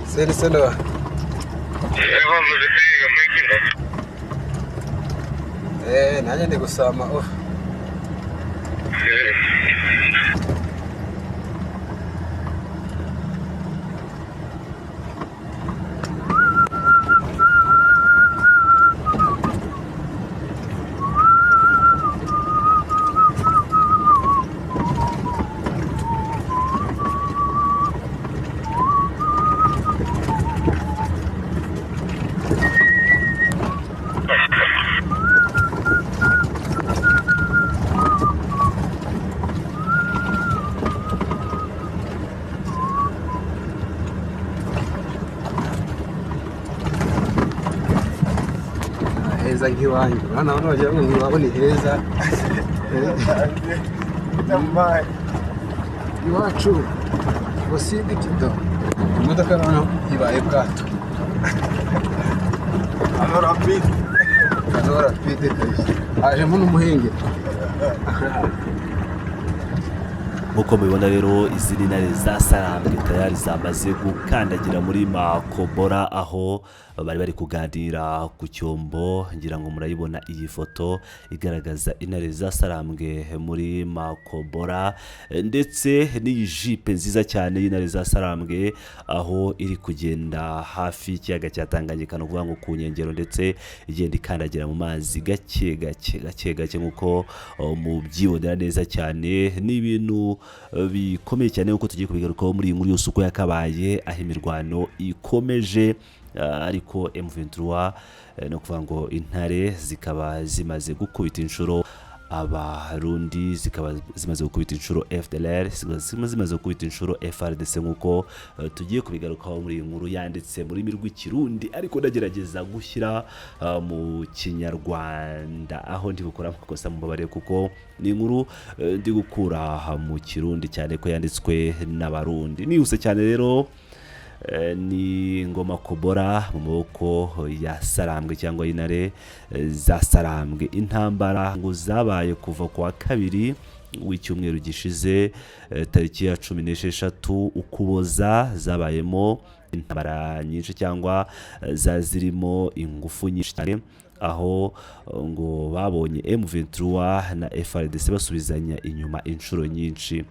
Seni selo. Nanjye ndi gusama oh. Heza nk'iwanyu urabona abantu bagira ngo iwabo ni heza. Iwacu busibye ikido imodoka noneho ibaye bwato ano rapide kabisa hajemo n'umuhengeri. Nk'uko mubibona rero, izi ni intare za Sarambwe tayari zamaze gukandagira muri Makobora, aho bari bari kuganira ku cyombo. Ngira ngo murayibona iyi foto igaragaza intare za Sarambwe muri Makobora, ndetse n'iyi jipe nziza cyane y'intare za Sarambwe, aho iri kugenda hafi y'ikiyaga cya Tanganyika, ni ukuvuga ngo ku nkengero, ndetse igenda ikandagira mu mazi gake gake gake gake, nk'uko mubyibonera neza cyane. Ni ibintu bikomeye cyane nk'uko tugiye kubigarukaho muri iyi nkuru yose uko yakabaye, aho imirwano ikomeje, ariko M23, ni ukuvuga ngo intare zikaba zimaze gukubita inshuro Abarundi, zikaba zimaze gukubita inshuro FDLR, zikaba zimaze gukubita inshuro FARDC, nk'uko tugiye kubigarukaho muri iyi nkuru yanditse mu rurimi rw'Ikirundi, ariko ndagerageza gushyira mu Kinyarwanda aho ndi gukora amakosa mubabare, kuko ni inkuru ndi gukura mu Kirundi cyane ko yanditswe n'Abarundi. Nihuse cyane rero, ni ngoma Kobora mu maboko ya Sarambwe cyangwa y'intare za Sarambwe. Intambara ngo zabaye kuva ku wa kabiri w'icyumweru gishize, tariki ya 16 Ukuboza, zabayemo intambara nyinshi cyangwa za zirimo ingufu nyinshi cyane, aho ngo babonye M23 na FARDC basubizanya inyuma inshuro nyinshi.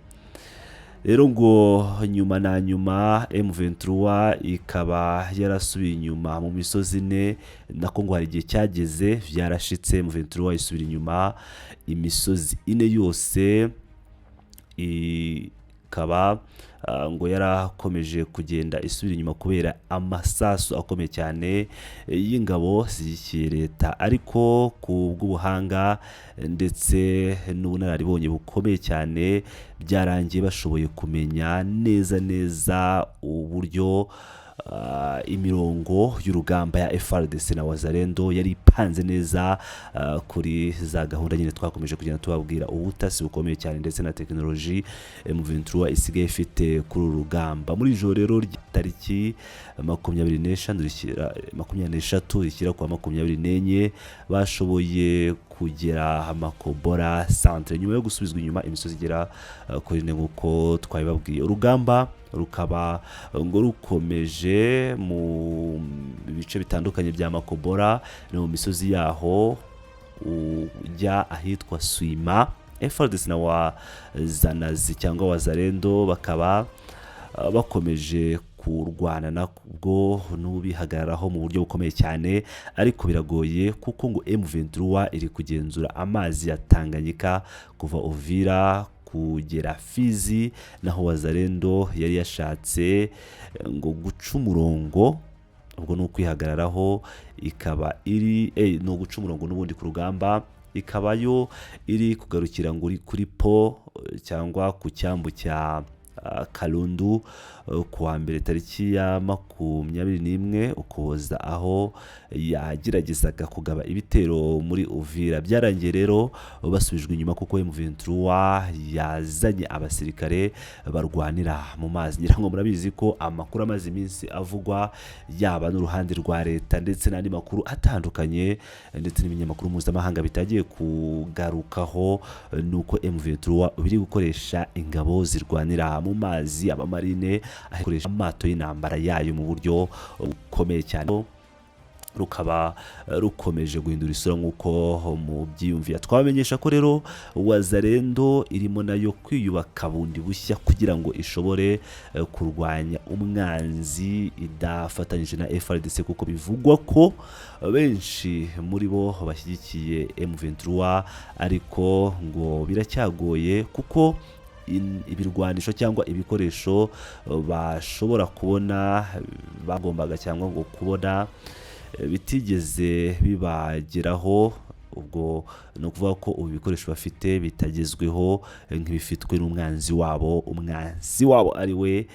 Rero ngo nyuma na nyuma M23 ikaba yarasubiye inyuma mu misozi ine, nako ngo hari igihe cyageze byarashitse M23 isubira inyuma imisozi ine yose, ikaba ngo yarakomeje kugenda isubira inyuma kubera amasasu akomeye cyane y'ingabo zishyigikiye leta. Ariko ku bw'ubuhanga ndetse n'ubunararibonye bukomeye cyane, byarangiye bashoboye kumenya neza neza uburyo imirongo y'urugamba ya FARDC na Wazalendo yari ipanze neza, kuri za gahunda nyine twakomeje kugenda tubabwira, ubutasi bukomeye cyane ndetse na tekinoloji M23 isigaye ifite kuri uru rugamba. Muri ijoro rero rya tariki 25 rishyira 23 rishyira kuwa 24, bashoboye kugera Makobora centre nyuma yo gusubizwa inyuma imisozi igera kuri ine, nk'uko twabibabwiye. Urugamba rukaba ngo rukomeje mu bice bitandukanye bya Makobora no mu misozi yaho ujya ahitwa Swima. FARDC na wa Zanazi cyangwa Wazalendo bakaba bakomeje kurwana nabwo n'ubihagararaho mu buryo bukomeye cyane, ariko biragoye kuko ngo M23 iri kugenzura amazi ya Tanganyika kuva Uvira kugera Fizi, naho Wazalendo yari yashatse ngo guca umurongo, ubwo ni ukwihagararaho, ikaba iri ni uguca umurongo n'ubundi ku rugamba, ikaba yo iri kugarukira ngo uri kuri po cyangwa ku cyambu cya Kalundu ku wa mbere tariki ya 21 Ukuboza, aho yageragezaga kugaba ibitero muri Uvira. Byarangiye rero basubijwe inyuma kuko M23 yazanye abasirikare barwanira mu mazi. Ngira ngo murabizi ko amakuru amaze iminsi avugwa, yaba n'uruhande rwa leta ndetse n'andi makuru atandukanye ndetse n'ibinyamakuru mpuzamahanga bitagiye kugarukaho, ni uko M23 biri gukoresha ingabo zirwanira mu mazi, abamarine akoresha amato y'intambara yayo mu buryo bukomeye cyane, rukaba rukomeje guhindura isura nk'uko mu byiyumvira. Twabamenyesha ko rero Wazalendo irimo nayo kwiyubaka bundi bushya kugira ngo ishobore kurwanya umwanzi idafatanyije na FARDC, kuko bivugwa ko benshi muri bo bashyigikiye M23, ariko ngo biracyagoye kuko ibirwanisho cyangwa ibikoresho bashobora kubona bagombaga cyangwa ngo kubona bitigeze bibageraho. Ubwo ni ukuvuga ko ubu ibikoresho bafite bitagezweho nk'ibifitwe n'umwanzi wabo, umwanzi wabo ari we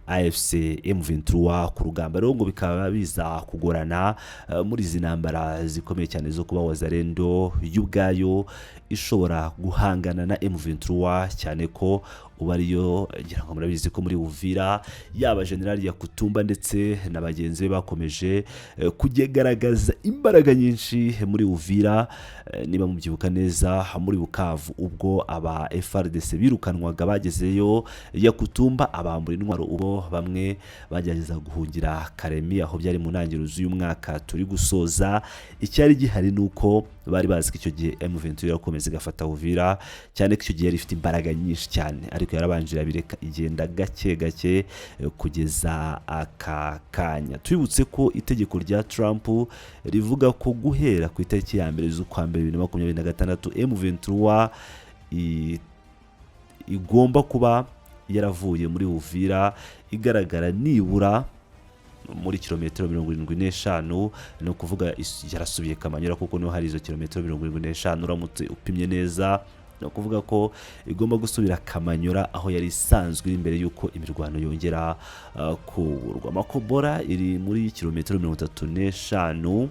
AFC M23 ku rugamba. Rero ngo bikaba biza kugorana muri izi ntambara zikomeye cyane zo kuba Wazalendo y'ubwayo ishobora guhangana na M23, cyane ko ubu ariyo, ngira ngo murabizi ko muri Uvira yaba General Yakutumba ndetse na bagenzi be bakomeje kugaragaza imbaraga nyinshi muri Uvira. Niba mubyibuka neza, muri Bukavu ubwo aba FARDC birukanwaga bagezeyo, Yakutumba abambura intwaro, ubwo bamwe bagerageza guhungira Karemi, aho byari mu ntangiriro z'uyu mwaka turi gusoza. Icyari gihari ni uko bari bazi ko icyo gihe M23 irakomeza igafata Uvira, cyane ko icyo gihe yari ifite imbaraga nyinshi cyane, ariko yarabanje irabireka igenda gake gake kugeza aka kanya. Tubibutse ko itegeko rya Trump rivuga ko guhera ku itariki ya 1 z'ukwa mbere 2026 M23 igomba kuba yaravuye muri Uvira, igaragara nibura muri kilometero 75, ni ukuvuga yarasubiye Kamanyura, kuko niho hari izo kilometero 75 uramutse upimye neza. Ni ukuvuga ko igomba gusubira Kamanyura aho yari isanzwe iri mbere y'uko imirwano yongera kuburwa. Makobora iri muri kilometero 35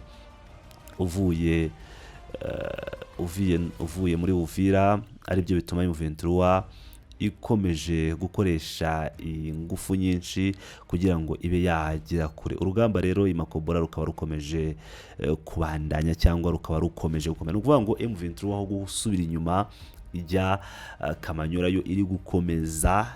uvuye muri Uvira, aribyo bituma M23 ikomeje gukoresha ingufu nyinshi kugira ngo ibe yagera kure urugamba. Rero Imakobora rukaba rukomeje kubandanya cyangwa rukaba rukomeje gukomera. Ni ukuvuga ngo M23 aho gusubira inyuma ijya Kamanyura, yo iri gukomeza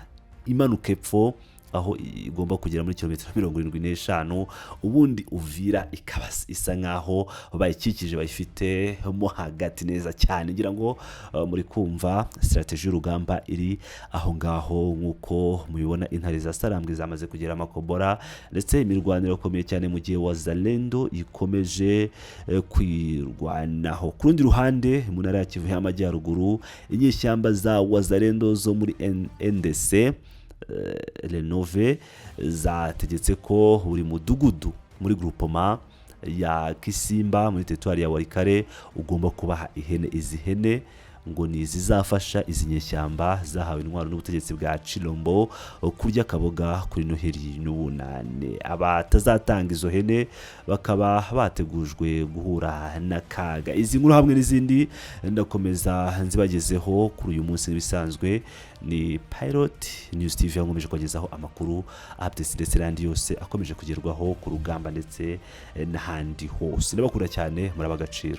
imanuka epfo aho igomba kugera muri kilometero 75, ubundi Uvira ikaba isa nkaho bayikikije, bayifite mo hagati neza cyane. Ngira ngo muri kumva strategy y'urugamba iri aho ngaho. Nk'uko mubibona, intare za Sarambwe zamaze kugera Makobora, ndetse imirwano irakomeye cyane mu gihe Wazalendo ikomeje kwirwanaho. Ku rundi ruhande, mu ntara ya Kivu y'Amajyaruguru, inyeshyamba za Wazalendo zo muri NDC Renove zategetse ko buri mudugudu muri groupement ya Kisimba muri teritwari ya Walikale ugomba kubaha ihene. Izi hene ngo ni izizafasha izi nyeshyamba zahawe intwaro n'ubutegetsi bwa Chilombo kurya akaboga kuri Noheli n'Ubunane. Abatazatanga izo hene bakaba bategujwe guhura n'akaga. Izi nkuru hamwe n'izindi ndakomeza nzibagezeho kuri uyu munsi. N'ibisanzwe ni Pilot News TV yakomeje kubagezaho amakuru, updates ndetse n'andi yose akomeje kugerwaho ku rugamba ndetse n'ahandi hose. Ndabakunda cyane, muraba agaciro.